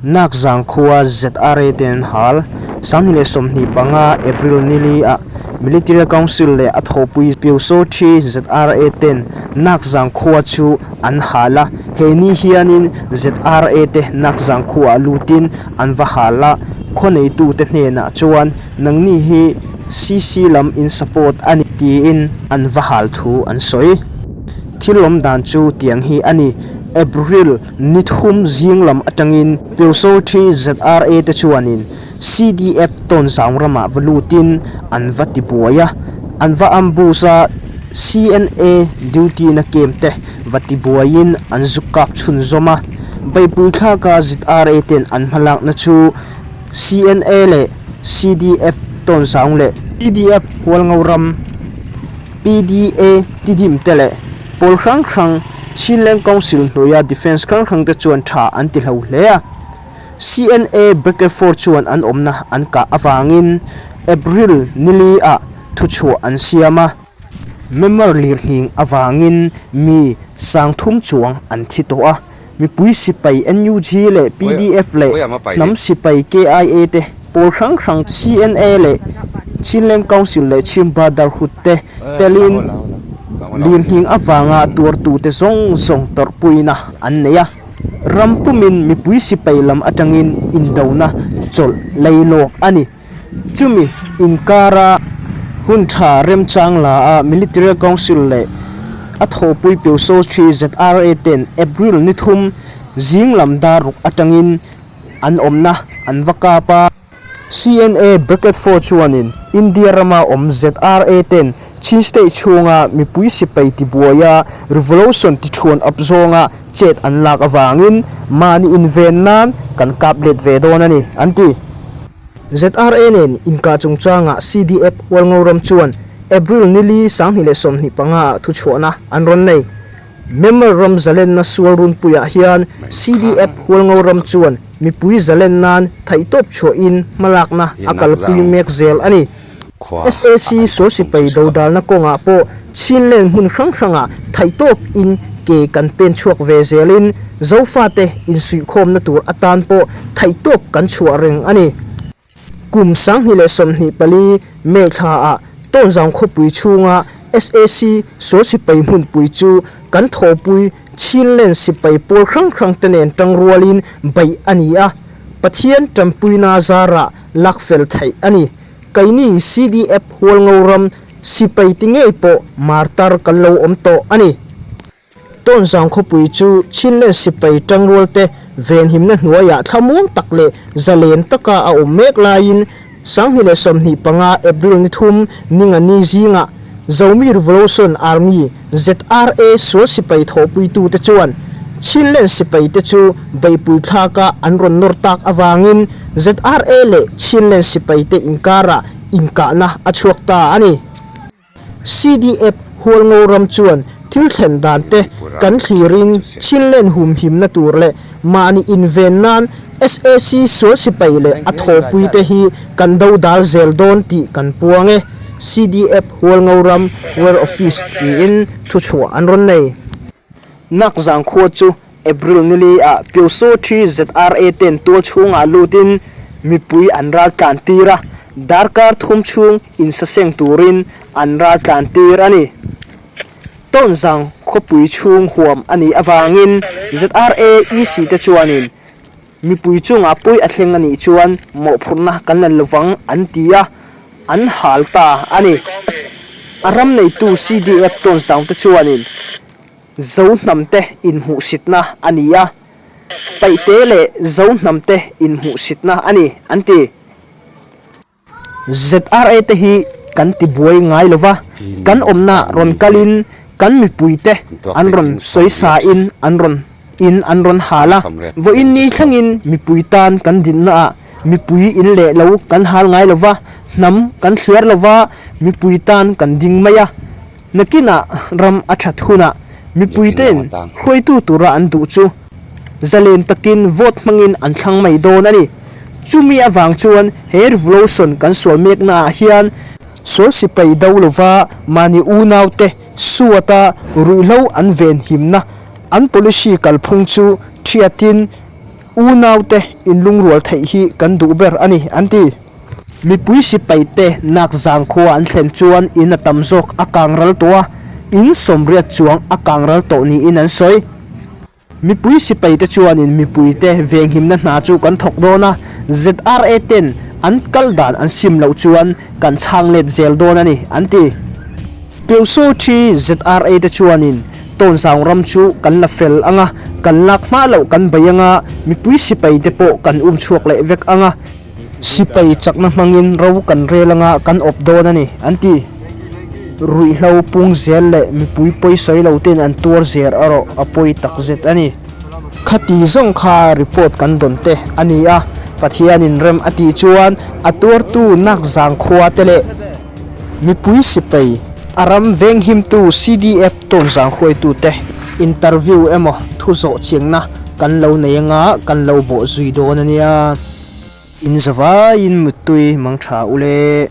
Nakzang khua ZRA ten an hal. 2025 April nili ah Military Council leh a thawhpui Pyusawthi ZRA ten Nakzang khua chu an hal a. He ni hianin ZRA te Nakzang khuaah lutin an va hal a, khaw neitute hnenah chuan nangni hi CC lam in support a ni tiin an va hal thu an sawi. Thil awm dan chu tiang hi a ni. April ni thum zing lam atangin Pyusawthi ZRA te chuanin CDF tawnzau ramah va lutin an va ti buai a, an va ambush a, CNA duty na camp te va ti buaiin an zuk kap chhunzawm a. Beihpui thlaka ZRA ten an hmalakna chu CNA leh CDF tawnzau leh CDF Hualngo ram PDA Tidim te leh pawl hrang hrang Chinleng Council hnuaia Defence hrang hrang te chuan tha an ti hlo hle a. CNA Breaker Four chuan an awmna an kah avangin April nili ah thuchhuah an siam a. Myanmar lirnghing avangin mi 3000 chuang an thi tawh a. Mipui sipai NUG leh PDF leh hnam sipai KIA te pawl hrang hrang CNA leh Chinleng Council leh Chin Brotherhood te telin lirnghing avanga tuartute zawng zawng tawrhpuina an nei a. Ram pumin mipui sipai lam atangin indona chawlh lei lawk a ni. Chumi inkara hun tha remchang la a Military Council leh a thawhpui Pyusawthri ZRA ten April ni thum zing lam dar ruk atangin an awmna an va kap a. CNA Bracket Four chuanin India rama awm ZRA ten Chin State chhunga mipui sipai tibuaia revolution tithuan up zawnga chet an lak avangin mahni inven nan kan kap let ve dawn a ni, an ti. ZRA nen inkah chungchangah CDF Hualngoram chuan April nili 2025 ah thuchhuahna an rawn nei. Myanmar ram zalenna sual runpuiah hian CDF Hualngoram chuan mipui zalen nan theihtawp chhuahin hmalakna a kalpui mek zel a ni. SAC sual sipai dodalna kawngah pawh Chinland hmun hrang hrangah theihtawp in ke kan pen chhuak ve zelin Zofate insuihkhawmna tur atan pawh theihtawp kan chhuah reng a ni. Kum 2024 May thlaah Tawnzang khawpui chhunga SAC sual sipai hmunpui chu kan thawhpui Chinland sipai pawl hrang hrang te nen tangrualin beih a ni a, Pathian tanpuina zarah lak fel theih a ni. Keini CDF Hualngo ram sipai ti ngei pawh martar kan lo awm tawh a ni. Tawnzang khawpui chu Chinland sipai tangrualte venhimna hnuaiah thlamuang tak leh zalen taka a awm mek laiin 2025 April ni thum Ningani zingah Zomi Revolution Army, ZRA, sual sipai thawhpuitute chuan Chinland sipaite chu beihpui thlaka an rawn nawr tak avangin ZRA leh Chinland sipaite inkarah inkahna a chhuak ta a ni. CDF Hualngo ram chuan thil thlen dan te kan thlirin Chinland humhimna tur leh mahni inven nan SAC sual sipai leh a thawhpuite hi kan do dal zel dawn tih kan puang e. CDF Hualngo ram War Office tiin thuchhuah an rawn nei. Nakzang khua chu April nili ah Pyusawthi ZRA ten tual chhungah lutin mipui an ral tlan tir a, darkar thum chhung insaseng turin an ral tlan tir a ni. Tawnzang khawpui chhung huam a nih avangin ZRA EC te chuanin mipui chungah pawi a thleng a nih chuan mawhphurhna kan la lovang an ti a, an hal ta a ni. A ram neitu CDF Tawnzang te chuanin Zo hnamte inhmuhsitna a ni a, Paihte leh Zo hnamte inhmuhsitna a ni, an ti. ZRA te hi kan ti buai ngai lo va, kan awmna rawn kalin kan mipuite an rawn sawisain an rawn in an rawn hal a. Vawiin ni thlengin mipui tan kan dinnaah mipui in leh lo kan hal ngai lo va, hnam kan thliar lo va, mipui tan kan ding mai a. Nakinah ram a that hunah mipuite'n hruaitu tura an duh chu zalen takin vote hmangin an thlang mai dawn a ni. Chumi avang chuan he revolution kan sual meknaah hian sual sipai do lova mahni unaute suata ruihhlo an venhimna an policy kalphung chu thiatin. Unaute inlungrual theih hi kan duh ber a ni, an ti. Mipui sipaite nak zangkhua an thlen chuan in a tam zawk a kang ral tawh a, in sawmriat chuang a kang ral tawh niin an sawi. Mipui sipaite chuanin mipuite venghimna hna chu kan thawk dawn a, ZRA ten an kal dan an sim loh chuan kan chhang let zel dawn a ni, an ti. Peuso thi ZRA te chuanin Tawnzang ram chu kan la fel ang a, kan lak hma loh kan bei ang a, mipui sipaite pawh kan um chhuak leh vek ang a. Sipai chakna hmangin ro kan rel anga kan awp dawn a ni, an ti. Ruihhlo pung zel leh mipui pawi sawi lo ten an tuar zer erawh a pawi takzet a ni. Khati zawng kha report kan dawn te a ni a, Pathianin rem a tih chuan a tuartu nak zangkhua te leh mipui sipai, a ram venghimtu CDF tawnzang hruaitute interview emaw thu zawh chiangna kan lo nei anga kan lo bawh zui dawn a nia. In zavaiin muttui mang tha ule.